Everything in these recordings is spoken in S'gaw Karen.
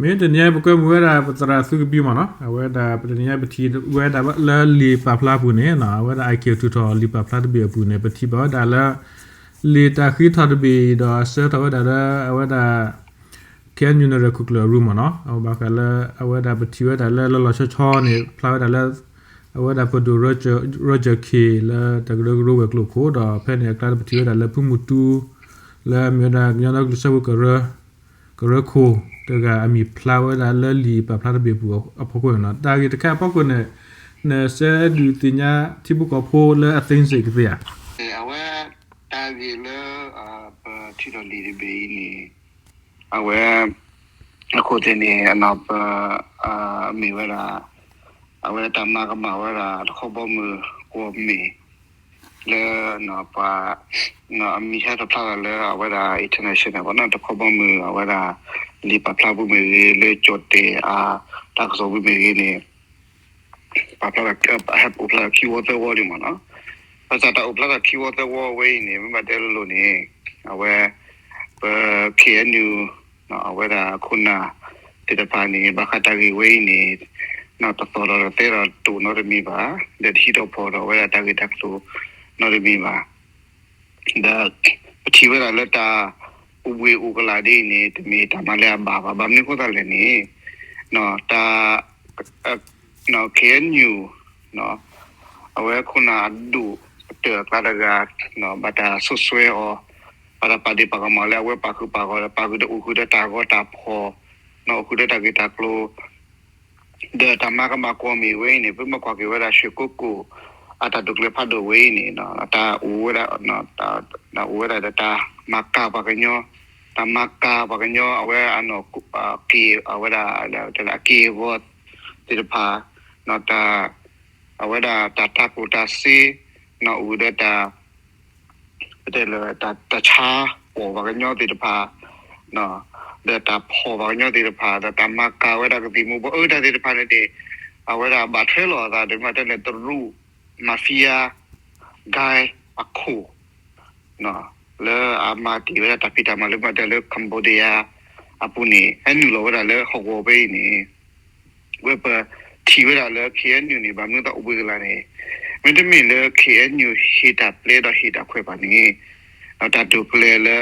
မ့ၢ်တနံၤအံၤ ပကွဲမုာ်ဝဲဒၣ် ပသရၣ်သုကဘံမ့ၢ်နီၤ, အဝဲဒၣ် ပတနံၤအံၤ ပထံၣ်ဝဲဒၣ်လၢလံာ်ပာ်ဖျါအပူၤန့ၣ်နီၤ, အဝဲဒၣ် အံၤက့ၤ ထုးထီၣ်လံာ်ပာ်ဖျါတဘ့ၣ်အပူၤန့ၣ် ပထံၣ်ဘၣ်ဝဲဒၣ်လၢ လံာ်တၢ်ဃ့ထီၣ်တဘ့ၣ်အံၤဒီး အဆှၢထီၣ်ဝဲဒၣ်လၢ အဝဲဒၣ် ခ့ၣ်အဲၣ်ယူၣ် နရၢၣ်ခိၣ်ကျၢၢ်အရူမ့ၢ်နီၤ, အဝဲဘၣ်ဃးလၢ အဝဲဒၣ် ပထံၣ်ဝဲဒၣ်လၢ လီၤလီၤဆီဆီန့ၣ် ဖျါဝဲဒၣ်လၢ အဝဲဒၣ်ပဒိၣ် Roger Khin လၢတၢ်ကရၢကရိဝဲၤကျိၤခိၣ်ဒီး ဖဲန့ၣ်အကျါ ပထံၣ်ဝဲဒၣ်လၢဖုမုၢ်တူ လၢအမ့ၢ်ဝဲဒၣ် ကညီဒီကလုာ်စၢဖှိၣ်ကရၢ ကရၢခိၣ်တဂၤ အမံၤဖျါဝဲဒၣ်လၢလံာ်ပာ်ဖျါတဘ့ၣ်အပူၤအဖီခိၣ်န့ၣ်နီၤ, တၢ်ဂ့ၢ်တခါအဖီခိၣ်န့ၣ် နဆှၢဒုးသ့ၣ်ညါထံဖိကီၢ်ဖိလၢအသ့စ့ၢ်ကီးဧါ. အဝဲ တၢ်ဂ့ၢ်လၢ ပထံၣ်ထီၣ်လံာ်တဘ့ၣ်အံၤန့ၣ် အဝဲ အခိၣ်သ့ၣ်န့ၣ် ပ မ့ၢ်ဝဲဒၣ် အဝဲတၢ်မၤကမၣ်ဝဲဒၣ် တခီဘီမုၢ်ကွီၢ်မ့ၢ် လၢ ပှၤ အမံၤဟဲထီၣ်ဖျါလီၤလၢအဝဲဒၣ် international ဘၣ်နီၤ, တခီဘီမုၢ်အဝဲဒၣ် လံာ်ပာ်ဖျါပူၤမ့ၢ်ဂ့ၤ လၢကၠီၣ်တဲၣ်အတၢ်ကစီၣ်ပူၤမ့ၢ်ဂ့ၤန့ၣ် ပာ်ဖျါ ဟဲအိၣ်ဖျါထီၣ်ခံဝီသၢဝီဒံးမ့ၢ်နီၤ. ဘၣ်ဆၣ်တၢ်အိၣ်ဖျါထီၣ်ခံဝီသၢဝီဝဲအံၤန့ၣ် မ့ၢ်ဘၣ်တဲလိၤလိၤန့ၣ် အဝဲ ပ ခ့ၣ်အဲၣ်ယူၣ် အဝဲဒၣ်ခိၣ်နၢ်သ့ၣ်တဖၣ်န့ၣ် ဘၣ်ဃးတၢ်ဂ့ၢ်ဝဲအံၤန့ၣ် တသီၣ်ထီၣ်တသဲထီၣ်တအိၣ်နီတမံၤဘၣ်, ဒီးတဟံးထီၣ်ဖီၣ်ထီၣ်ဝဲဒၣ်တၢ်ဂ့ၢ်တၢ်ကျိၤနီတမံၤဘၣ်. ဒီး ပထံၣ်ဝဲဒၣ်လၢတၢ်အိၣ်ဘှံးအိၣ်ကလာ်ဒ်အံၤန့ၣ် တမ့ၢ်တၢ်မၤလၢအဘၣ်ဘၣ်. ဘၣ်မနုၤအဃိသတးလဲၣ်န့ၣ် တၢ် ခ့ၣ်အဲၣ်ယူၣ် အဝဲခိၣ်နၢ်အဒိၣ်ကတၢၢ်အကျါတဂၤ ဘၣ်တၢ်စိာ်ဆှၢအီၤ, ဘၣ်တၢ်ပာ်ဒ့ၣ်ပာ်ကမၣ်လၢအဝဲပာ်ဃုာ်ပာ်ဂီၢ်ဒီး ပာ်ဃုာ်ဒီးအိၣ်ဃုာ်ဒီးတၢ်ဂီၤတၢ်ဖီၣ်, အိၣ်ဃုာ်ဒီးတၢ်ဂ့ၢ်တၢ်ကျိၤ ဒီးတၢ်မၤကမၣ်ကွီၢ်မ့ၢ်ဝဲအံၤန့ၣ် ပမ့ၢ်ကွၢ်က့ၤဝဲဒၣ် ရွှေကုက္ကို အတၢ်တိာ်ကျဲၤဖးဒိၣ်ဝဲအံၤန့ၣ် တၢ်အိၣ်ဝဲဒၣ် အိၣ်ဝဲဒၣ်ဒီးတၢ်မၤကၤပှၤကညီ, တၢ်မၤကၤပှၤကညီ အဝဲအနီၢ် က့ၤ အဝဲဒၣ် အက့ၢ်အဂီၤသ့ၣ်တဖၣ်, တၢ် အဝဲဒၣ်တၢ်တၤကျိၣ်တၤစ့ အိၣ်ဒီးတၢ် ပတဲလၢ တၢ်ဆါပိာ်ပှၤကညီသ့ၣ်တဖၣ်, ဒီးတၢ်ဖီၣ်ပှၤကညီသ့ၣ်တဖၣ် ဒီးတၢ်မၤကၤဝဲဒၣ်ကသံၣ်မူၤဘှီး အၢ တၢ်သ့ၣ်တဖၣ်န့ၣ်န့ၣ် အဝဲဒၣ်ဘၣ်ထွဲလိာ်အသး ဒ်မ့ၢ်တဲလၢတရူး mafia guy အခိၣ် လၢအမၤတ့ၢ်ဝဲဒၣ်တၢ်ဖံးတၢ်မၤလၢမ့ၢ်တဲလၢ Cambodia အပူၤန့ၣ် ဟဲနုာ်လီၤဝဲဒၣ်လၢဟီၣ်ကဝီၤဖဲအံၤန့ၣ် ဝဲပထံၣ်ဝဲဒၣ်လၢ ခ့ၣ်အဲၣ်ယူၣ်န့ၣ် ဘၣ်မနုၤသးအိၣ်ဘှံးကလာ်န့ၣ် မ့တမ့ၢ်လၢ ခ့ၣ်အဲၣ်ယူၣ် ဟ့ၣ်တၢ်ပျဲဒီးဟ့ၣ်တၢ်ခွဲးဘၣ်န့ၣ် တၢ်တိာ်ကျဲၤလၢ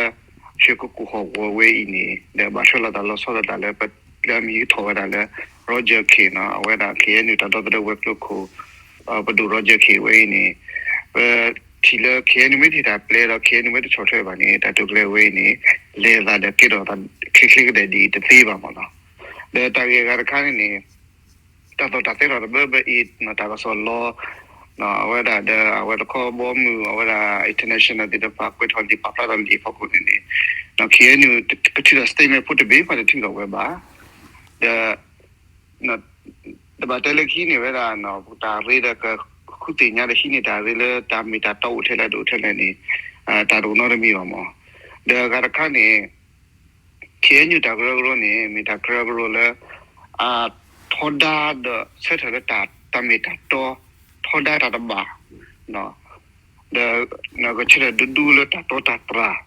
ရွှေကုက္ကို ဟီၣ်ကဝီၤဝဲအံၤန့ၣ် ဒီးဘၣ်ထွဲလိာ်သးလီၤဆီလိာ်သးလၢ လၢအမံၤဟဲထီၣ်ဝဲဒၣ်လၢ Roger Khin အဝဲဒၣ် ခ့ၣ်အဲၣ်ယူၣ် တၢ်ဒီသဒၢဝဲၤကျိၤခိၣ် ပဒိၣ် Roger Khin ဝဲအံၤန့ၣ် ပထံၣ်လၢ ခ့ၣ်အဲၣ်ယူၣ် မ့ၢ်တဟ့ၣ်တၢ်ပျဲဒီး ခ့ၣ်အဲၣ်ယူၣ် မ့ၢ်တဆီၣ်ထွဲဘၣ်န့ၣ် တၢ်တိာ်ကျဲၤဝဲအံၤန့ၣ် လဲၤသးဒီးကဲထီၣ်သး ချ့ချ့ကဒဲၣ်ဒ်အံၤတသ့ဘၣ်မ့ၢ်နီၤ. ဒီးတၢ်ဂ့ၢ်အဂၤတခါန့ၣ်န့ၣ် တၢ်သီၣ်တၢ်သဲထီၣ်တဘျီဘျီအံၤ တၢ်ကစီၣ်လီၤ အဝဲဒၣ်ဒီး အဝဲတခီဘီမုၢ် အဝဲဒၣ် international သ့ၣ်တဖၣ် ကွဲးထီၣ်လံာ်ပာ်ဖျါထီၣ်လံာ်ဖီခိၣ်န့ၣ်န့ၣ် ခ့ၣ်အဲၣ်ယူၣ် ကထုးထီၣ် statement ဖိတဘ့ၣ် ပှၤတထုးထီၣ်ဝဲဘၣ်. ဒီး တဘၣ်တဲလၢခံန့ၣ်ဝဲဒၣ် တၢ်ရ့ဒီးကဃုသ့ၣ်ညါဒီးဟံးန့ၢ်တၢ်ရ့လၢတၢ်မ့ၢ်တၢ်တီအိၣ်ထဲလဲၣ်တအိၣ်ထဲလဲၣ်န့ၣ် တၢ်တအိၣ်နီတမံၤဘၣ်မ့ၢ်. ဒီးအဂၤတခါန့ၣ် ခ့ၣ်အဲၣ်ယူၣ် တၢ်ကရၢကရိန့ၣ် မ့ၢ်တၢ်ကရၢကရိလၢ အထီဒါဒီးဆၢထၢၣ်လၢတၢ်မ့ၢ်တၢ်တီ ထီဒါတၢ်တဘၣ် ဒီး ကဆၢထၢၣ်ဒူဒူလၢတၢ်တီတၢ်တြၢ် ပသ့ၣ်ညါ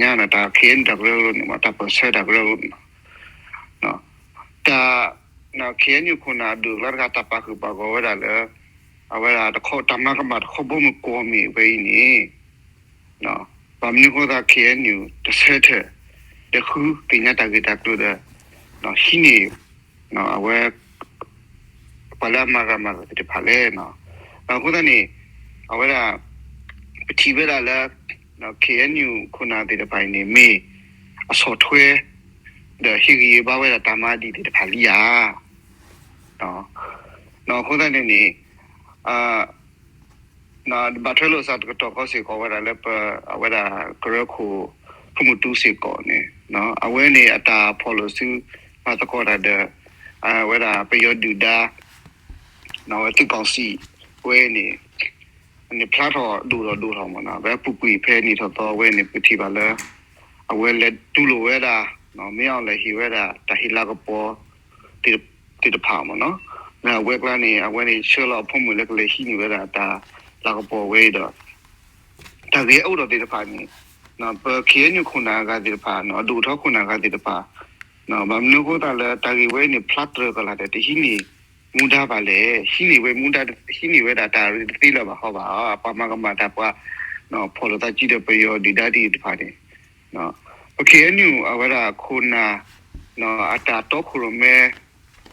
န့ၣ် တၢ် ခ့ၣ်အဲၣ်ယူၣ် တၢ်ကရၢကရိန့ၣ် တၢ်ပၢၢ်ဆၢတၢ်ကရၢကရိန့ၣ် တၢ် ခ့ၣ်အဲၣ်ယူၣ် ခိၣ်နၢ်အဒိၣ်အကျါတခါ တၢ်ပာ်ဃုာ်ပာ်ဂီၢ်ဝဲဒၣ်လၢ အဝဲဒၣ်တခီတၢ်မၤကမၣ်တခီဘီမုၢ်ကွီၢ်မ့ၢ်ဝဲအံၤန့ၣ် ဘၣ်မနုၤအဃိသတး ခ့ၣ်အဲၣ်ယူၣ် တဆၢထၢၣ် ဒီးဃုသ့ၣ်ညါတၢ်ဂ့ၢ်တၢ်ကျိၤဒီး ဟံးန့ၢ် အဝဲ ပှၤလၢအမၤဂ့ၤမၤဒ်သ့ၣ်တဖၣ်လဲၣ်. အဃိသတးန့ၣ် အဝဲဒၣ် ပထံၣ်ဝဲဒၣ်လၢ ခ့ၣ်အဲၣ်ယူၣ် ခိၣ်နၢ်သ့ၣ်တဖၣ်အံၤန့ၣ် မ့ၢ်အဆီၣ်ထွဲ ဒီးဟ့ၣ်ဂံၢ်ဟ့ၣ်ဘါဝဲဒၣ်တၢ်မၤဒ်သ့ၣ်တဖၣ်လံဧါ. အဃိသတးန့ၣ်န့ၣ် ဘၣ်ထွဲလိာ်သးတကတီၢ်ဃီစ့ၢ်ကီးဝဲဒၣ်လၢပ အဝဲဒၣ်ကရၢခိၣ် ဖုမုၢ်တူစ့ၢ်ကီးန့ၣ် အဝဲန့ၣ်အတၢ်ဖီၣ်လိာ်စု မၤသကိးတၢ်ဒီး အဝဲဒၣ်ပယီၤဒုၣ်ဒါ အဝဲသုးကီၣ်စံးဝဲန့ၣ် န့ၣ်ဖျါထီၣ်ဒိၣ်ထီၣ်ဒိၣ်ထီၣ်မ့ၢ်နီၤ ဖဲပူၤကွံာ်ဖဲနံၣ်ထီၣ်သီဝဲန့ၣ် ပထံၣ်ဘၣ်လၢ အဝဲလဲၤတူၢ်လိာ်ဝဲဒၣ် မ့ၢ်အီၤလဲၤဟ့ၣ်ဝဲဒၣ်တၢ်ဟ့ၣ်လၤကပီၤ သ့ၣ်တဖၣ်မ့ၢ်နီၤ လၢအဝဲကျါန့ၣ် အဝဲန့ၣ်ဆှၢလီၤအဖိမုၣ်လၢကလဲၤဟံးန့ၢ်ဝဲဒၣ်တၢ်လၤကပီၤဝဲအံၤဒီး တၢ်ဂ့ၢ်အအိၣ်ဒီးသ့ၣ်တဖၣ်န့ၣ် ပ ခ့ၣ်အဲၣ်ယူၣ် ခိၣ်နၢ်အဂၤသ့ၣ်တဖၣ် အဒိၣ်ထီခိၣ်နၢ်အဂၤသ့ၣ်တဖၣ် ဘၣ်မနုၤအဃိသတးလၢတၢ်ဂ့ၢ်ဝဲအံၤန့ၣ် ဖျါတြၢၤကလာ်ဒီး တဟံးန့ၢ်မူဒါဘၣ်လဲၣ်, ဟံးန့ၢ်ဝဲမူဒါ, ဟံးန့ၢ်ဝဲဒၣ်တၢ်ရ့တသ့လၢၤဘၣ်ဟီဘၣ်, ပှၤမၤကမၣ်တၢ်ပှၤ ဖီၣ်လိာ်သးစုဒီးပယီၤဒုၣ်ဒါသ့ၣ်တဖၣ်န့ၣ်, ပ ခ့ၣ်အဲၣ်ယူၣ် အဝဲဒၣ်ခိၣ်နၢ် အတၢ်တီခိၣ်ရိၣ်မဲ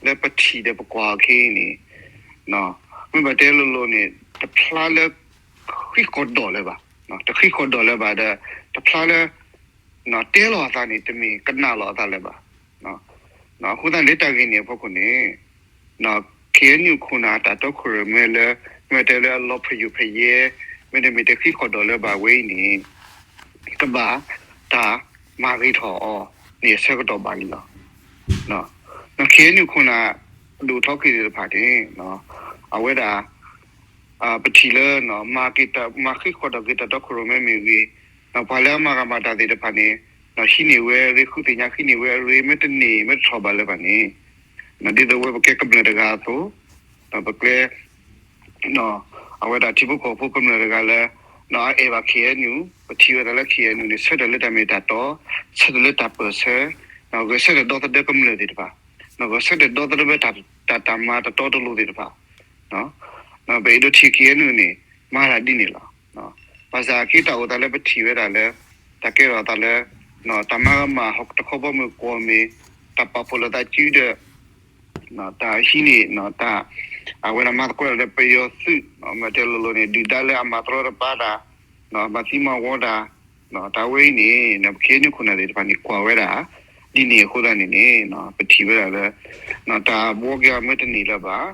လၢပထံၣ်ဒီးပကွၢ်အီၤခဲအံၤန့ၣ်, မ့ၢ်ဘၣ်တဲလိၤလိၤန့ၣ် တဖျါလၢ ဃံးဃီၣ်ဒီးလၢၤဘၣ်, တဃံးဃီၣ်ဒီးလၢၤဘၣ်ဒီး တဖျါလၢ တဲလီၤအသးန့ၣ် တမ့ၢ်ကနၣ်လီၤအသးလၢၤဘၣ်. အဃိသတးလၢတၢ်ဂ့ၢ်န့ၣ်အဖီခိၣ်န့ၣ် ခ့ၣ်အဲၣ်ယူၣ်ခိၣ်နၢ်အတၢ်တီခိၣ်ရိၣ်မဲလၢ မ့ၢ်တဲလၢအလီၤဖယိၣ်ဖယဲ မ့တမ့ၢ်တဃံးဃီၣ်ဒီးလၢၤဘၣ်ဝဲအံၤန့ၣ် ကဘၣ်တၢ်မၤဂ့ၤထီၣ်အီၤန့ၣ်အဆၢကတီၢ်ဘၣ်လံလီၤ. ခ့ၣ်အဲၣ်ယူၣ်ခိၣ်နၢ် ဒိၣ်ထီၣ်က့ၤသ့ၣ်တဖၣ်န့ၣ် အဝဲဒၣ် ပထံၣ်လၢ မၤဃံးဃီၣ်ဒီးက့ၤတၢ်တီခိၣ်ရိၣ်မဲမ့ၢ်ဂ့ၤ, ပှၤလၢအမၤကမၣ်တၢ်သ့ၣ်တဖၣ်န့ၣ် ဟံးန့ၢ်ဝဲအရ့ ဃုသ့ၣ်ညါဟံးန့ၢ်ဝဲအရ့ မ့ၢ်တန့ၢ် မ့ၢ်တထီၣ်ဘၣ်လၢၤဘၣ်န့ၣ်, ဒ်သိးဝဲပကဲကမျၢၢ်တဂၤအသိး ပကျဲ အဝဲဒၣ်ထံဖိကီၢ်ဖိကမျၢၢ်တဂၤလၢ အအဲၣ်ဘၣ် ခ့ၣ်အဲၣ်ယူၣ်, ပထံၣ်ဝဲဒၣ်လၢ ခ့ၣ်အဲၣ်ယူၣ် န့ၣ် ဆၢထၢၣ်လၢတၢ်မ့ၢ်တၢ်တီ, ဆၢထၢၣ်လၢတၢ်ပၢၢ်ဆၢ, ဂဲၤဆၢထၢၣ်ဒီသဒၢကမျၢၢ်သ့ၣ်တဖၣ်, ဂဲၤဆၢထၢၣ်ဒီသဒၢဝဲတၢ်တၢ်မၤတတီတလိၤသ့ၣ်တဖၣ်, ပအဲၣ်ဒိးထံၣ် ခ့ၣ်အဲၣ်ယူၣ် န့ၣ် မၤတၢ်ဒ်န့ၣ်လီၤ. ဘၣ်ဆၣ်က့တၢ်အိၣ်သးလၢပထံၣ်ဝဲဒၣ်လၢ တၢ်ကဲထီၣ်သးလၢ တၢ်မၤကမၣ်တခီဘီမုၢ်ကွီၢ်မ့ၢ် တၢ်ပာ်ဖှိၣ်လိာ်သးစုဒီး တၢ်ဟံးန့ၢ် တၢ် အဝဲဒၣ်မၤသကိးဒီးပယီၤသုး မ့ၢ်တဲလိၤလိၤန့ၣ် ဒုၣ်ဒါလၢအမၤတရီတပါတၢ်, မၤသံမၤဝီတၢ်, တၢ်ဝဲအံၤန့ၣ် ပ ခ့ၣ်အဲၣ်ယူၣ် ခိၣ်နၢ်သ့ၣ်တဖၣ်န့ၣ် ကွၢ်ဝဲဒၣ် ဒ်န့ၣ်အဃိသတးန့ၣ်န့ၣ် ပထံၣ်ဝဲဒၣ်လၢ တၢ်ဘှီက့ၤအီၤမ့ၢ်တန့ၢ်လၢၤဘၣ်,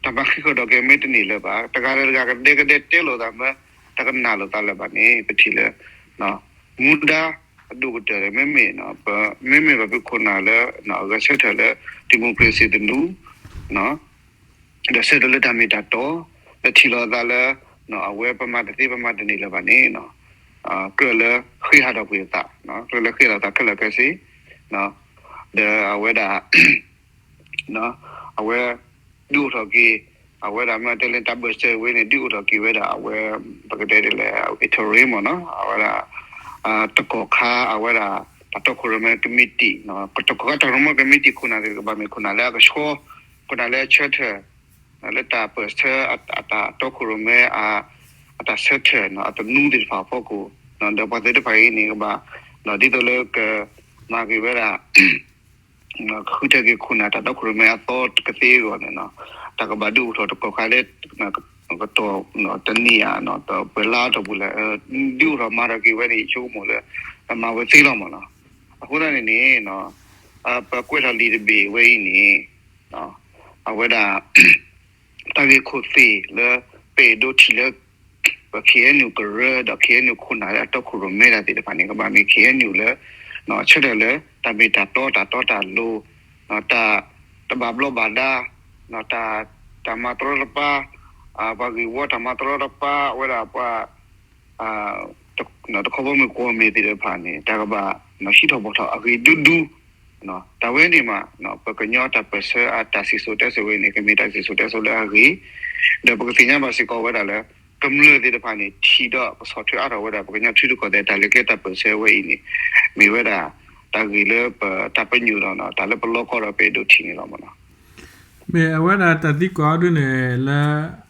တၢ်မၤဃံးဃီၣ်ဒီးက့ၤမ့ၢ်တန့ၢ်လၢၤဘၣ်, တဂၤဒီးတဂၤကဒဲကဒဲတဲလိာ်သးမ့ၢ် တကနၣ်လိာ်သးလၢၤဘၣ်န့ၣ် ပထံၣ်လၢ မူဒါအဒိၣ်ကတၢၢ်ဒီး မ့မ့ၢ် မ့မ့ၢ်ဘၣ်ဖုးခိၣ်နၢ်လၢ ဂဲၤဆၢထၢၣ်လၢ democracy သနူ ဒီးဆၢထၢၣ်လၢတၢ်မ့ၢ်တၢ်တီ, ဒီးထံၣ်လိာ်သးလၢ အဝဲပမၤတသ့ပမၤတန့ၢ်လၢၤဘၣ်န့ၣ် ကြၢးလၢဃ့ဟးထီၣ်ကွံာ်အသး, ကြၢးလၢဃ့ဟးထီၣ်သးခဲလၢာ်ခဲဆ့, ဒီးအဝဲဒၣ် အဝဲ ဒုးအိၣ်ထီၣ်က့ၤ အဝဲဒၣ်မ့ၢ်တဲလၢတၢ်ဘၢၣ်စၢၤဝဲန့ၣ် ဒုးအိၣ်ထီၣ်က့ၤဝဲဒၣ် အဝဲ ပကတဲဒ်လဲၣ် interim မ့ၢ်နီၤ အဝဲဒၣ် တကီၢ်ခါ အဝဲဒၣ် တၢ်တီခိၣ်ရိၣ်မဲ committee တကီၢ်ခါတၢ်တီခိၣ်ရိၣ်မဲ committee ခိၣ်နၢ်သ့ၣ်တဖၣ်မ့ၢ်ခိၣ်နၢ်လၢအကဆှီ ခိၣ်နၢ်လၢအဆၢထၢၣ် လၢတၢ်ပၢၢ်ဆၢ အတၢ်တီခိၣ်ရိၣ်မဲ အတၢ်ဆၢထၢၣ် အသနူသ့ၣ်တဖၣ်အဖီခိၣ် ဒီးပှၤသ့ၣ်တဖၣ်အံၤန့ၣ်ကဘၣ် ဒ်သိးလၢကမၤက့ၤဝဲဒၣ် ဃုထၢက့ၤခိၣ်နၢ်တၢ်တီခိၣ်ရိၣ်မဲအသီကသ့အဂီၢ်န့ၣ် တၢ်ကဘၣ်ဒုးအိၣ်ထီၣ်တကီၢ်ခါလၢ ကတီၢ်တနံၣ်ဧါ ပှဲၤလါအတီၢ်ပူၤလဲၣ် ဒုးအိၣ်ထီၣ်မၤထီၣ်က့ၤဝဲန့ၣ် ယဆိကမိၣ်လၢ မၤဝဲသ့လီၤမ့ၢ်နီၤ. အဃိသတးန့ၣ်န့ၣ် ပကွဲးထီၣ်လံာ်တဘ့ၣ်ဝဲအံၤန့ၣ် အဝဲဒၣ် တၢ်ဂ့ၢ်ခိၣ်သ့ၣ်လၢ ပအဲၣ်ဒိးထံၣ်လၢ ပ ခ့ၣ်အဲၣ်ယူၣ် ကရၢဒီး ခ့ၣ်အဲၣ်ယူၣ် ခိၣ်နၢ်လၢအတီခိၣ်ရိၣ်မဲတၢ်သ့ၣ်တဖၣ်န့ၣ် ကဘၣ်မ့ၢ် ခ့ၣ်အဲၣ်ယူၣ် လၢ ဆၢထၢၣ်လၢ တၢ်မ့ၢ်တၢ်တီတၢ်တီတၢ်လိၤ တၢ်တဘၣ်ဘျီဘၣ်ဒါ တၢ် တၢ်မၤတရီတပါ ပှၤဂ့ၢ်ဝီတၢ်မၤတရီတပါ အဝဲဒၣ်ပှၤ တခီဘီမုၢ်ကွီၢ်မ့ၢ်သ့ၣ်တဖၣ်န့ၣ် တၢ်ကဘၣ် ဟံးထီၣ်ဘီၣ်ထီၣ်အဂ့ၤဒူဒူ တၢ်ဝဲန့ၣ်မး ပကညီတၢ်ပၢၢ်ဆၢအတၢ်စံၣ်စိၤတဲစိၤဝဲန့ၣ် ကမ့ၢ်တၢ်စံၣ်စိၤတဲစိၤလၢအဂ့ၤ, ဒီးပကသ့ၣ်ညါဘၣ်စ့ၢ်ကီးဝဲဒၣ်လၢ ကမျၢၢ်သ့ၣ်တဖၣ်န့ၣ် ထံၣ်ဒီးကဆီၣ်ထွဲအါထီၣ်ဝဲဒၣ် ပကညီထံရူၢ်ကီၢ်သဲးတၢ်လဲၤကျဲတၢ်ပၢၢ်ဆၢဝဲအံၤန့ၣ် မ့ၢ်ဝဲဒၣ် တၢ်ဂ့ၢ်လၢပတၢ်ပညိၣ်ဒီး တၢ်လၢပလီကီဒီးပအဲၣ်ဒိးထံၣ်န့ၣ်လီၤမ့ၢ်နီၤ. မ့ၢ်အဝဲဒၣ်တၢ်သံကွၢ်အီၤဒုန့ၣ် လၢ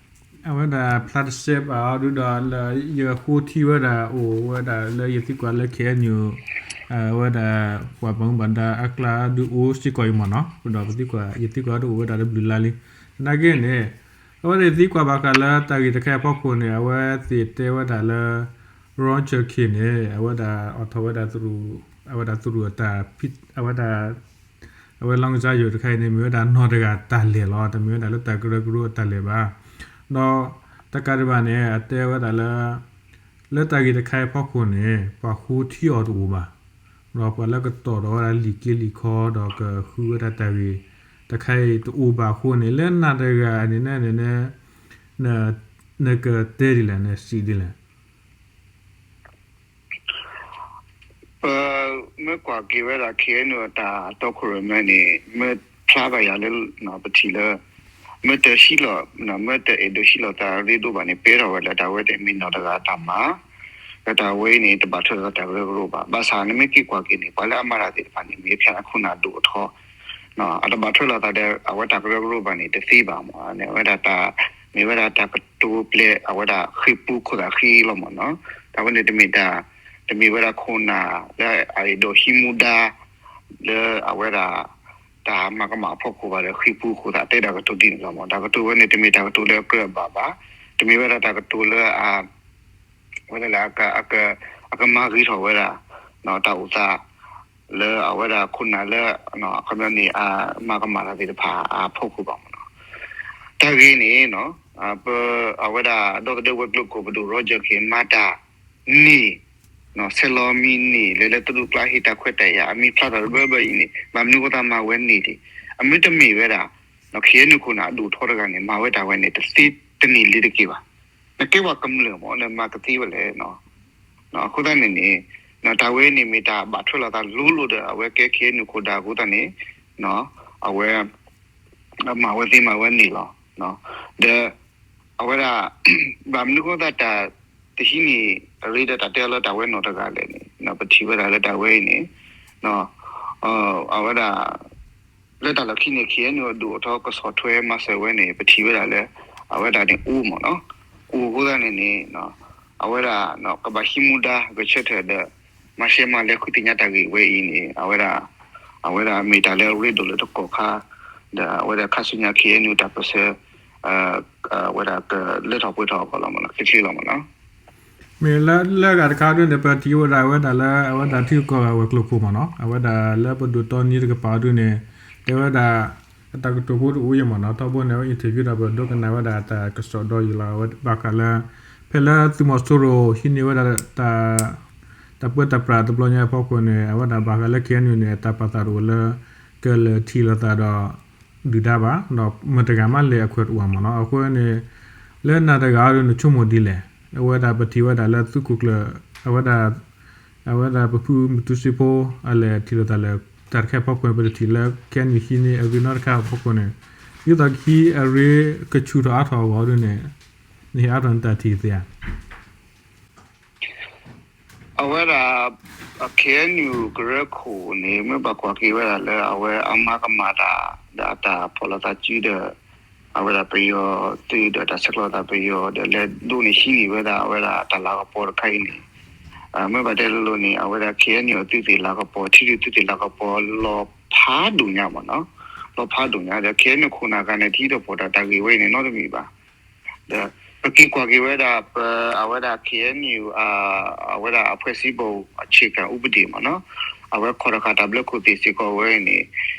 အဝဲဒၣ်ဖျါတစဲးဘၣ်အီၤဒုဒီး လၢယဃိထံဝဲဒၣ်အိၣ်ဝဲဒၣ်လၢယသံကွၢ်လၢ ခ့ၣ်အဲၣ်ယူၣ် အဝဲဒၣ် ပှၤဘၣ်မူဘၣ်ဒါအကျါဒုအိၣ်စ့ၢ်ကီးအံၤမ့ၢ်နီၤ, ဒီးပသံကွၢ် ယသံကွၢ်အီၤဒုအိၣ်ဝဲဒၣ်လၢဘျုးလါလံ. သနာ်က့န့ၣ် အဝဲသ့ၣ်သံကွၢ်ဘၣ်ဃးလၢတၢ်ဂ့ၢ်တခါအံၤအဖီခိၣ်န့ၣ် အဝဲသ့ၣ်တဲဝဲဒၣ်လၢ Roger Khin န့ၣ် အဝဲဒၣ်အိးထီၣ်ဝဲဒၣ် အဝဲဒၣ်သရူးအတၢ် အဝဲဒၣ် အဝဲလီၤကစၢ်ယိာ်တခါအံၤန့ၣ် မ့ၢ်ဝဲဒၣ်နီၢ်တဂၤတၢ်လဲၤလီၤ. တမ့ၢ်ဝဲဒၣ်လၢတၢ်ကရၢကရိအတၢ်လဲၤဘၣ်. ဒီးတကးဒံးဘၣ်န့ၣ် အတဲဝဲဒၣ်လၢ လၢတၢ်ဂ့ၢ်တခါအံၤအဖီခိၣ်န့ၣ် ပှၤဃိထံအီၤတအိၣ်ဘၣ်. ဒီးပှၤလၢကတီၢ်ဒီးဝဲဒၣ်လံာ်က့လံာ်ခီဒီးကဃုဝဲဒၣ်တၢ်ဂ့ၢ်တခါအံၤတအိၣ်ဘၣ်အဃိန့ၣ် လၢနၤတဂၤန့ၣ်န့ၣ် နကတဲဒ်လဲၣ် နစံးဒ်လဲၣ်. ပမ့ၢ်ကွၢ်က့ၤဝဲဒၣ် ခ့ၣ်အဲၣ်ယူၣ် အတၢ်တီခိၣ်ရိၣ်မဲန့ၣ် မ့ၢ်ဖျါဘၣ်ယၤလၢ ပထံၣ်လၢ မ့ၢ်တဟံးလီၤ မ့ၢ်တအဲၣ်ဒိးဟံးလီၤသးရ့ဒိၣ်ဘၣ်န့ၣ် ပၢထီၣ်ဝဲလၢတၢ်ဝဲန့ၣ်မ့ၢ်နီၢ်တဂၤအတၢ်မၤ, ဒီးတၢ်ဝဲအံၤန့ၣ် တဘၣ်ထွဲလိာ်သးတၢ်ကရၢကရိဘၣ်. ဘၣ်ဆၣ်နမ့ၢ်က့ၤကွၢ်က့ၤန့ၣ် ပှၤလၢအမၤတၢ်သ့ၣ်တဖၣ်န့ၣ် မ့ၢ်ဖဲန့ၣ်ခိၣ်နၢ်ဒိၣ်အထီ အတဘၣ်ထွဲလိာ်သးဒီးအဝဲတၢ်ကရၢကရိဘၣ်န့ၣ် တသ့ဘၣ်မး. န့ၣ်အဝဲဒၣ်တၢ် မ့ၢ်ဝဲဒၣ်တၢ်ကတိၤပျဲအဝဲဒၣ်ဃ့ၢ်ပူခိၣ်သၣ်ဃံလီၤမးနီၤ. တၢ်ဝဲန့ၣ်တမ့ၢ်တၢ် တမ့ၢ်ဝဲဒၣ်ခိၣ်နၢ်လၢအအဲၣ်ဒိးဟံးမူဒါ လၢအဝဲဒၣ် တၢ်မၤကမၣ်အဖီခိၣ်ဘၣ်ဒီး ဃ့ၢ်ပူခိၣ်သၣ်တဲတၢ်ကတိၤဒ်န့ၣ်လီၤမး. တၢ်ကတိၤဝဲန့ၣ် တမ့ၢ်တၢ်ကတိၤလၢအကြၢးအဘၣ်ဘၣ်. တမ့ၢ်ဝဲဒၣ်တၢ်ကတိၤလၢအ ဝဲဒၣ်လၢ အကမၤဂ့ၤထီၣ်ဝဲဒၣ် တၢ်အိၣ်သး လၢအဝဲဒၣ်ခိၣ်နၢ်လၢ အခီပညီန့ၣ် အမၤကမၣ်တၢ်သ့ၣ်တဖၣ်အဖီခိၣ်ဘၣ်မးနီၤ. တၢ်ဂ့ၢ်န့ၣ် ပ အဝဲဒၣ်ဒီသဒၢဝဲၤကျိၤခိၣ်ပဒိၣ် Roger Khin မၤတၢ်န့ၣ် ဆဲးလီၤမံၤန့ၣ် လၢလၢတရူးကျါဟ့ၣ်တၢ်ခွဲးတၢ်ယာ် အမံၤဖျါထီၣ်တဘျီဘျီအံၤန့ၣ် ဘၣ်မနုၤအဃိသတးမၤဝဲန့ၣ်လံ. အမ့ၢ်တမ့ၢ်ဝဲဒၣ် KNU ခိၣ်နၢ်အဒိၣ်ထီတဂၤန့ၣ် မၤဝဲတၢ်ဝဲန့ၣ် တသ့တန့ၢ်လ့ၤတက့ၢ်ဘၣ်. နကဲပှၤကမျၢၢ်မး နမၤကသ့ဝဲလဲၣ်. အဃိသတးန့ၣ်န့ၣ် တၢ်ဝဲန့ၣ်မ့ၢ်တၢ်ဘၣ်ထွဲလိာ်သးလိၤလိၤဒီး အဝဲကဲ KNU ခိၣ်နၢ်အဃိသတးန့ၣ် အဝဲ မၤဝဲသ့မၤဝဲန့ၣ်လီၤ. ဒီး အဝဲဒၣ် ဘၣ်မနုၤအဃိသတး တၢ်တဟံးန့ၢ်အရ့ဒီးတၢ်တဲအီၤလၢတၢ်ဝဲနီၢ်တဂၤလဲၣ်န့ၣ် ပထံၣ်ဝဲဒၣ်လၢတၢ်ဝဲအံၤန့ၣ် အဝဲဒၣ် လၢတၢ်လီၢ်ခံန့ၣ် KNU အဒိၣ်အထီကဆီၣ်ထွဲမၤစၢၤဝဲန့ၣ် ပထံၣ်ဝဲဒၣ်လၢ အဝဲဒၣ်န့ၣ်အိၣ်မးနီၤ. အိၣ်အဃိသတးန့ၣ်န့ၣ် အဝဲဒၣ် ကဘၣ်ဟံးမူဒါဂဲၤဆၢထၢၣ်ဒီး မၤရှဲမၤလဲၤဃုသ့ၣ်ညါတၢ်ဂ့ၢ်ဝဲအံၤန့ၣ် အဝဲဒၣ် အဝဲဒၣ်မ့ၢ်တၢ်လၢအရ့ဒိၣ်လၢတကီၢ်ခါ ဒီးအဝဲဒၣ်ခါဆူညါ KNU တၢ်ပၢၢ်ဆၢ အဝဲဒၣ်ကလၢထီၣ်ပှဲၤထီၣ်အဂီၢ်လီၤမးနီၤ ချ့ချ့လီၤမးနီၤ. မ့ၢ်လၢလၢဂၤတခါဒ်န့ၣ် ပထံၣ်ဝဲဒၣ်အဝဲဒၣ်လၢအဝဲဒၣ်ထံဂုၤကီၢ်ဂၤဝဲၤကျိၤခိၣ်မးနီၤ အဝဲဒၣ်လၢပဒိၣ်တီနံၤတကပၤဒ်န့ၣ် တဲဝဲဒၣ် အတၢ်ကတိၤဖိတအိၣ်ယဲၢ်မးနီၤ ထီဘိန့ၣ် အဝဲ interview ဒီးပဒိကနၣ်ဝဲဒၣ်တၢ်ကစီၣ်ဒီးယံာ်လီၤ အဝဲဘၣ်ဃးလၢ ဖဲလၢသုးမီၤစိရိၤဟံးန့ၢ်ဝဲဒၣ် တၢ်ပၢတၢ်ပြးတဘျီညါအဖီခိၣ်န့ၣ် အဝဲဒၣ်ဘၣ်ဃးလၢ KNU န့ၣ် တၢ်ပာ်သးတအိၣ်လၢ ကလဲၤထံၣ်လိာ်သးဒီး ဒုၣ်ဒါဘၣ် ဒီးမတၤတဂၤမးလဲၤအခွဲးတအိၣ်မးနီၤ အဃိန့ၣ် လၢနၤတဂၤအံၤဒ်န့ၣ်ဆိကမိၣ်ဒ်လဲၣ် အဝဲဒၣ်ပထံၣ်ဝဲဒၣ်လၢသုးခိၣ်ကျၢၢ် အဝဲဒၣ် အဝဲဒၣ်ပဖုမုၢ်တူစ့ဖိ အလဲၤထံၣ်လိာ်သးလၢ တၢ်တခါအဖီခိၣ်န့ၣ် ပတထံၣ်လၢ KNU ဟံးန့ၢ်အရ့နီတခါအဖီခိၣ်န့ၣ် ဒ်သိးကဟံးအရ့ကဆူၣ်ထီၣ်အါထီၣ်အဂီၢ်ဒ်န့ၣ် နဟ့ၣ်အါထီၣ်နတၢ်ထံၣ်သ့ဧါ အဝဲဒၣ် KNU ကရၢခိၣ်န့ၣ် မ့ၢ်ဘၣ်ကွၢ်က့ၤဝဲဒၣ်လၢအဝဲအမၤကမၣ်တၢ် ဒီးအတၢ်ဖီၣ်လိာ်သးစုဒီး အဝဲဒၣ်ပယီၤသုးဒီးတၢ်ဆဲးကျိးသးပယီၤဒီးလဲၤဒိးန့ၢ်ဟံးန့ၢ်ဝဲဒၣ်အဝဲဒၣ်တၢ်လၤကပီၤတခါအံၤန့ၣ် မ့ၢ်ဘၣ်တဲလိၤလိၤန့ၣ် အဝဲဒၣ် KNU အသုးသ့ၣ်လၤကပီၤ ထံဒုးသုးသ့ၣ်လၤကပီၤ လီၤဖးဒိၣ်ညါမးနီၤ လီၤဖးဒိၣ်ညါဒီး KNU ခိၣ်နၢ်ဂၤန့ၣ် တဟံးထီၣ်ဖီၣ်ထီၣ်တၢ်ဂ့ၢ်ဝဲအံၤန့ၣ် နီတမံၤဘၣ် ဒီး ပက့ၤကွၢ်က့ၤဝဲဒၣ် ပ အဝဲဒၣ် KNU အဝဲဒၣ်အဖွဲ့စည်းပုံအခြေခံဥပဒေမးနီၤ အဝဲခီၣ်တဃာ်တၢ်ဘျၢခိၣ်သ့ၣ်စ့ၢ်ကီးဝဲန့ၣ်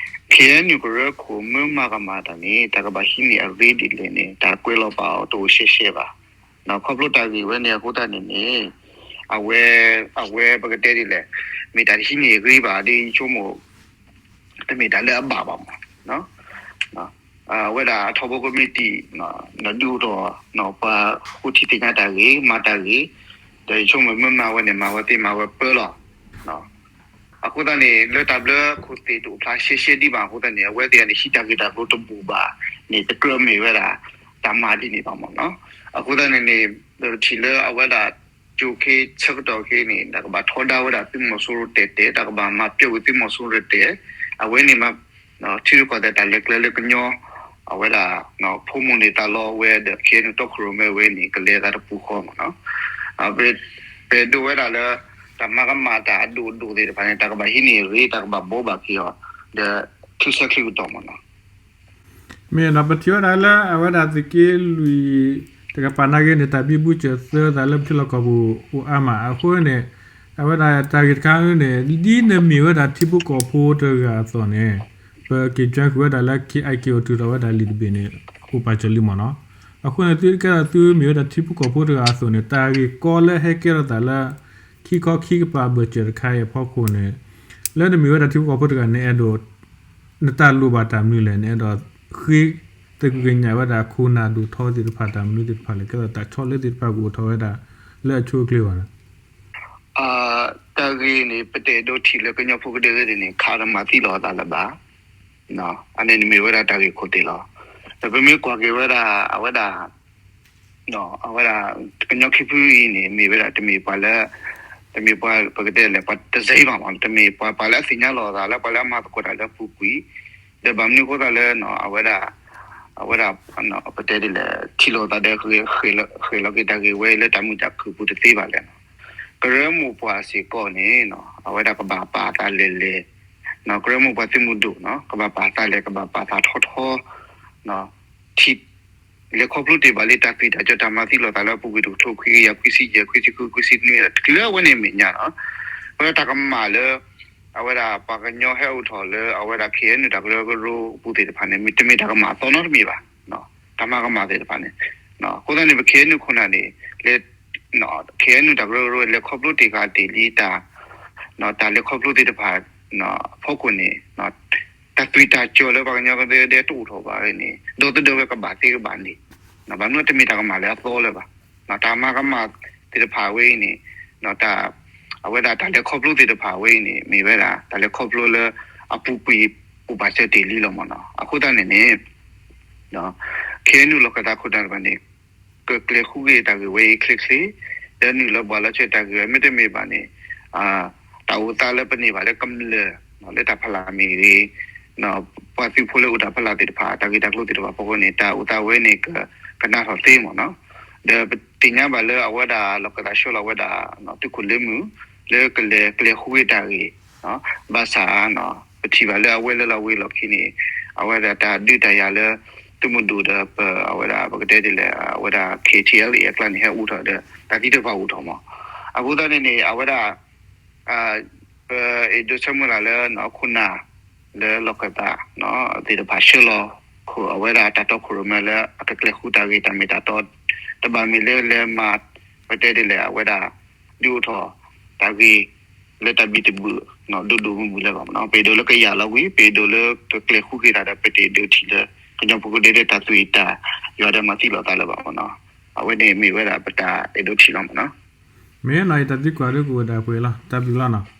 KNU ကရၢခိၣ်မ့ၢ်မၤကမၣ်တၢ်န့ၣ် တၢ်ကဘၣ်ဟံးန့ၢ်အရ့ဒ်လဲၣ်န့ၣ် တၢ်ကွဲးလီၤပာ်အီၤတအိၣ်ရှဲရှဲဘၣ် ဒီးခီဖျိတၢ်ဂ့ၢ်ဝဲန့ၣ်အဃိသတးန့ၣ်န့ၣ် အဝဲ အဝဲပကတဲဒ်လဲၣ် မ့ၢ်တၢ်တဟံးန့ၢ်အရ့ဘၣ်ဒီးယဆိကမိၣ် တမ့ၢ်တၢ်လၢအဘၣ်ဘၣ်မး အဝဲဒၣ်အထီဘိကမံးတံာ် ဒုးအိၣ်ထီၣ် ပှၤဃိထံသ့ၣ်ညါတၢ်ဂ့ၢ် မၤတၢ်ဂ့ၢ် ဒီးယဆိကမိၣ်မ့ၢ်မၤဝဲန့ၣ် မၤဝဲသ့မၤဝဲပၢလီၤ အဃိသတးန့ၣ် လၢတၢ်ဘျၢခိၣ်သ့ၣ်တအိၣ်ဖျါရှဲရှဲဒံးဘၣ်အဃိသတးန့ၣ် အဝဲသ့ၣ်န့ၣ် ဟံးတၢ်ဂ့ၢ်တၢ်ကျိၤတဘူၣ်ဘၣ်န့ၣ် တကြၢးမ့ၢ်ဝဲဒၣ် တၢ်မၤဒ်န့ၣ်ဘၣ်မးနီၤ အဃိသတးန့ၣ်န့ၣ် ပထံၣ်လၢအဝဲဒၣ် ကၠိခ့ဆၢကတီၢ်ခ့န့ၣ် တၢ်ကဘၣ်ထီဒါဝဲဒၣ်သုးမီၤစိရိၤတဲာ်တဲာ် တၢ်ကဘၣ်မၤပျီဝဲသုးမီၤစိရိၤတဲာ်တဲာ် အဝဲန့ၣ်မး ထံရူၢ်ကီၢ်သဲးတၢ်လဲၤကျဲလၢကညီ အဝဲဒၣ် ဖိမုၣ်န့ၣ်သးလီဝဲဒီး KNU တီခိၣ်ရိၣ်မဲဝဲန့ၣ် ကလဲၤသးတပူၤဃီမးနီၤ ပအဲၣ်ဒိးဝဲဒၣ်လၢ တၢ်မၤကမၣ်တၢ်အဒိၣ်အဒိၣ်သ့ၣ်တဖၣ်န့ၣ် တၢ်ကဘၣ်ဟံးန့ၢ်အရ့ တၢ်ကဘၣ်ဘှီဘၣ်က့ၤအီၤ ဒီး ချုးဆၢချုးကတီၢ်မးနီၤ မ့ၢ်ဒီးပထံၣ်ဝဲဒၣ်လၢအဝဲဒၣ်သုးက့လွံၢ်တကပၤနာ်က့န့ၣ် တၢ်ဘံဘူစၢၤသၢသးလၢပထံလီၢ်ကီၢ်ပူၤအိၣ်အါမး အဃိန့ၣ် အဝဲဒၣ်တၢ်ဂ့ၢ်တခါန့ၣ် ဒ်နမ့ၢ်ဝဲဒၣ်ထံဖိကီၢ်ဖိတဂၤအသိးန့ၣ် ပက့ၤ join ဃုာ်ဝဲဒၣ်လၢ KIKO တုၤထီၣ်ဝဲဒၣ်လံာ်တဘ့ၣ်န့ၣ် အိၣ်ပာ်စၢၤလံမးနီၤ အဃိန့ၣ် သုကဲဒၣ်သုမ့ၢ်ဝဲဒၣ်ထံဖိကီၢ်ဖိတဂၤအသိးန့ၣ် တၢ်ဂ့ၢ်ကီလၢဟဲကဲထီၣ်သးလၢ ခံခီခံကပၤဘၢၣ်စၢၤတခါအံၤအဖီခိၣ်န့ၣ် လၢနမ့ၢ်ဝဲဒၣ်ထံဖိကီၢ်ဖိတဂၤန့ၣ် အဲၣ်ဒိး နတၢ်လိၣ်ဘၣ်တၢ်မနုၤလဲၣ် နအဲၣ်ဒိးဃ့သကုၤကညးဝဲဒၣ်ခိၣ်နၢ်ဒိၣ်ထီသ့ၣ်တဖၣ်တၢ်မနုၤသ့ၣ်တဖၣ်လဲၣ် ကဲသိးတၢ်ဆီလၢသ့ၣ်တဖၣ်ကအိၣ်ထီၣ်ဝဲဒၣ်လၢအဆိအချ့ဘၣ်န့ၣ် တၢ်ဂ့ၢ်န့ၣ် ပတအဲၣ်ဒိးထံၣ်လၢကညီဖိကဒဲကဒဲန့ၣ် ခးတမၤသံလီၤအသးလၢၤဘၣ်. အန့ၣ်န့ၣ်မ့ၢ်ဝဲဒၣ်တၢ်ဂ့ၢ်ခိၣ်သ့ၣ်လီၤ. ဒီးပမ့ၢ်ကွၢ်က့ၤဝဲဒၣ် အဝဲဒၣ် အဝဲဒၣ် ကညီခံဖုအံၤန့ၣ် မ့ၢ်ဝဲဒၣ်တမ့ၢ်ပှၤလၢ တမ့ၢ်ပှၤပကတဲလဲၣ် ပှၤတစဲဘၣ်မး တမ့ၢ်ပှၤ ပှၤလၢအသ့ၣ်ညါလီၤအသးလၢ ပှၤလၢအမၤသကိးတၢ်လၢအပူၤကွံာ်, ဒီးဘၣ်မနုၤအဃိသတးလၢ အဝဲဒၣ် အဝဲဒၣ် ပတဲဒ်လဲၣ် ထံၣ်လိာ်သးဒီး ဃဲၤလီၤက့ၤတၢ်ဂ့ၢ်ဝဲလၢတၢ်မုာ်တၢ်ခုၣ်ပူၤတသ့ဘၣ်လဲၣ်. ကရၢမိၢ်ပှၢ်စ့ၢ်ကီးန့ၣ် အဝဲဒၣ်ကဘၣ်ပာ်သးလဲၢ်လဲၢ်, ကရၢမိၢ်ပှၢ်သုးမုၢ်ဒိၣ် ကဘၣ်ပာ်သးလဲၢ် ကဘၣ်ပာ်သးထီထီ ထံၣ် လဲၤခီဖျိတ့ၢ်ဘၣ်လံတၢ်သွံၣ်တၢ်စီတၢ်မၤသံလိာ်သးလၢအပူၤကွံာ်တကထိခွံကယၤခွံဆံယဲၢ် ခွံဆံဃု ခွံဆံနွံ တချုးလၢအဝဲန့ၣ်အမဲာ်ညါလီၤ. အဝဲဒၣ်တၢ်ကမၣ်လၢ အဝဲဒၣ်ပှၤကညီဟဲအိၣ်ထီၣ်လၢအဝဲဒၣ် ခ့ၣ်အဲၣ်ယူၣ် တၢ်ကရၢကရိအပူၤသ့ၣ်တဖၣ်န့ၣ် တမ့ၢ်တၢ်ကမၣ်အသီနီတမံၤဘၣ်, တၢ်မၤကမၣ်သ့ၣ်တဖၣ်န့ၣ်. အဃိသတးန့ၣ် ပ ခ့ၣ်အဲၣ်ယူၣ် ခိၣ်နၢ်န့ၣ် လဲၤ ခ့ၣ်အဲၣ်ယူၣ် တၢ်ကရၢကရိ လဲၤခီဖျိတ့ၢ်ဃာ်တ့ၢ်လံတၢ် တၢ်လဲၤခီဖျိသ့ၣ်တဖၣ်အဖီခိၣ်န့ၣ် တၢ်သွံၣ်တၢ်စီလၢပှၤကညီကဒဲကဒဲတအိၣ်ထီၣ်ဘၣ်န့ၣ် ဒီသဒၢဝဲကဘၣ်သ့ကဘၣ်န့ၣ်, ဘၣ်မနုၤတမ့ၢ်တၢ်ကမၣ်လၢအသီလၢၤဘၣ်. တၢ်မၤကမၣ်သ့ၣ်တဖၣ်ဝဲအံၤန့ၣ် အဝဲဒၣ်တၢ်လဲၤခီဖျိသ့ၣ်တဖၣ်ဝဲအံၤန့ၣ် မ့ၢ်ဝဲဒၣ် တၢ်လဲၤခီဖျိလၢအပူၤကွံာ် အိၣ်ဘၣ်စၢၤတ့ၢ်လံလီၤမ့ၢ်နီၤ. အဃိသတးန့ၣ်န့ၣ် ခ့ၣ်အဲၣ်ယူၣ် လီၢ်ခၢၣ်သးခိၣ်နၢ်တဖၣ်န့ၣ် ကကျဲၤဃုက့ၤတၢ်ဂ့ၢ်ဝဲအံၤချ့ချ့, ဒီးနုာ်လီၤဘၣ်လီၤဆၢတၢ်ဂ့ၢ်ဝဲ မ့တမ့ၢ်ဘၣ်န့ၣ် တၢ်အိၣ်သးလၢပန့ၢ်ဘၣ်လၢကမျၢၢ် လၢတၢ်ဖီလာ်မ့ၢ်ဂ့ၤ, ပှၤသုးဖိလၢအိၣ်တၢ်ဖီလာ်သ့ၣ်တဖၣ် တၢ်ဂ့ၢ်တၢ်ကျိၤသ့ၣ်တဖၣ်အဖီခိၣ်န့ၣ် တၢ်အိၣ်သးဝဲန့ၣ် ကကနၣ်ထီၣ်သ့မ့ၢ်နီၤ. ဒီးပသ့ၣ်ညါဘၣ်လၢအဝဲဒၣ်လီၢ်ခၢၣ်သးဆှၢလီၤဝဲဒၣ် သုးခိၣ်လ့မုၢ် လၢကလဲၤကျဲၤဃုက့ၤတၢ်ဂ့ၢ် ဘၣ်ဆၣ် ပထံၣ်ဘၣ်လၢအဝဲလၢလီၤဝ့ၤလီၢ်ခံန့ၣ် အဝဲဒၣ်တၢ်ဒုးတၢ်ယၤလၢ သုးမုၢ်ဒိၣ်ဒီးပ အဝဲဒၣ်ပကတဲဒ်လဲၣ် အဝဲဒၣ် ခ့ၣ်ထံၣ်အဲလ်အ့ၣ် အကျါန့ၣ် ဟဲအိၣ်ထီၣ်ဒီး တၢ်သံတဖၣ်အိၣ်ထီၣ်မး. အဃိသတးန့ၣ်န့ၣ် အဝဲဒၣ် ပအဲၣ်ဒိးဆၢမုၢ်လၢ်လၢ ခိၣ်နၢ် လၢလီၢ်ခၢၣ်သး သ့ၣ်တဖၣ်ဆှၢလီၤ အဝဲဒၣ်တၢ်တီခိၣ်ရိၣ်မဲလၢအကကျဲၤဃုတၢ်ဂ့ၢ်တၢ်မ့ၢ်တၢ်တီ တဘၣ်မ့ၢ်လၢလဲၤမၤ ပတဲဒ်လဲၣ် အဝဲဒၣ် ဒုးအိၣ်ထီၣ်တၢ်ဂ့ၢ် လၢတၢ်ဘံၣ်တဘုၣ် ဒိၣ်ဒိၣ်မုၢ်မုၢ်လၢၤဘၣ်မ့ၢ်နီၤ. ပအဲၣ်ဒိးလၢကယာ်လီၤဝံၤ ပအဲၣ်ဒိးလၢကကျဲၤဃုက့ၤသးဒီး ပတအဲၣ်ဒိးထံၣ်လၢ ကညီဖိကဒဲဒဲတၢ်သွံၣ်တၢ်ယွၤဒီးမၤသံလိာ်သးလၢၤဘၣ်မ့ၢ်နီၤ. အဝဲန့ၣ်မ့ၢ်ဝဲဒၣ်ပတၢ်အဲၣ်ဒိးထံၣ်လီၤမ့ၢ်နီၤ. မ့ၢ်နီၤ ယတၢ်သံကွၢ်ဒုးကအိၣ်ဒၣ်ပှဲၤလီၤ တၢ်ဘျုးလီၤနီၤ.